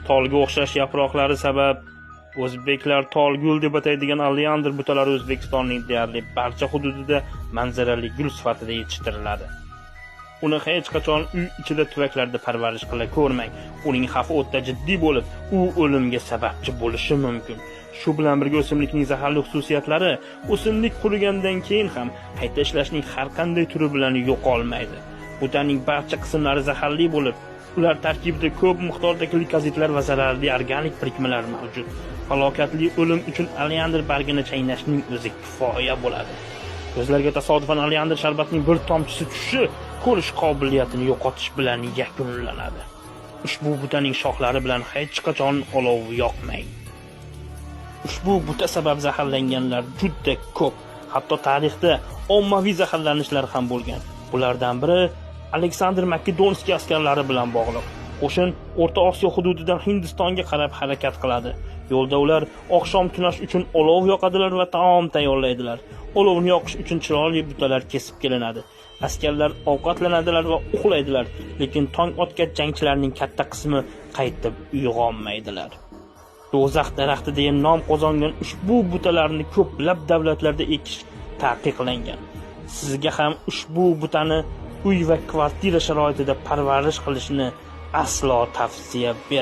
Tolga o'xshash yaproqlari sabab o'zbeklar tolgul deb ataydigan oleandr butalari O'zbekistonning deyarli barcha hududida manzarali gul sifatida yetishtiriladi. Uni hech qachon uy ichida tuvaklarda parvarish qila ko'rmang. Uning xavfi o'ta jiddiy bo'lib, u o'limga sababchi bo'lishi mumkin. Shu bilan birga o'simlikning zaharli xususiyatlari o'simlik qurigandan keyin ham qayta ishlashning har qanday turi bilan yo'qolmaydi. Butaning barcha qismlari zaharli bo'lib, ular tarkibida ko'p miqdorda glikozidlar va zararli organik birikmalar mavjud. Falokatli o'lim uchun oleandr bargini chaynashning o'zi kifoya bo'ladi. Ko'zlarga tasodifan oleandr sharbatining bir tomchisi tushishi ko'rish qobiliyatini yo'qotish bilan yakunlanadi. Ushbu butaning shoxlari bilan hech qachon olov yoqmang. Ushbu buta sabab zaharlanganlar juda ko'p. Hatto tarixda ommaviy zaharlanishlar ham bo'lgan. Bulardan biri Aleksandr Makedonskiy askarlari bilan bog'liq. Qo'shin O'rta Osiyo hududidan Hindistonga qarab harakat qiladi. Yo'lda ular oqshom tunash uchun olov yoqadilar va taom tayyorlaydilar. Olovni yoqish uchun chiroyli butalar kesib kelinadi. Askarlar ovqatlanadilar va uxlaydilar, lekin tong otgach jangchilarning katta qismi qaytib uyg'onmaydilar. Do'zax daraxti deya nom qozongan ushbu butalarni ko'plab davlatlarda ekish taqiqlangan. Sizga ham ushbu butani uy va kvartira sharoitida parvarish qilishni aslo tavsiya bermayman.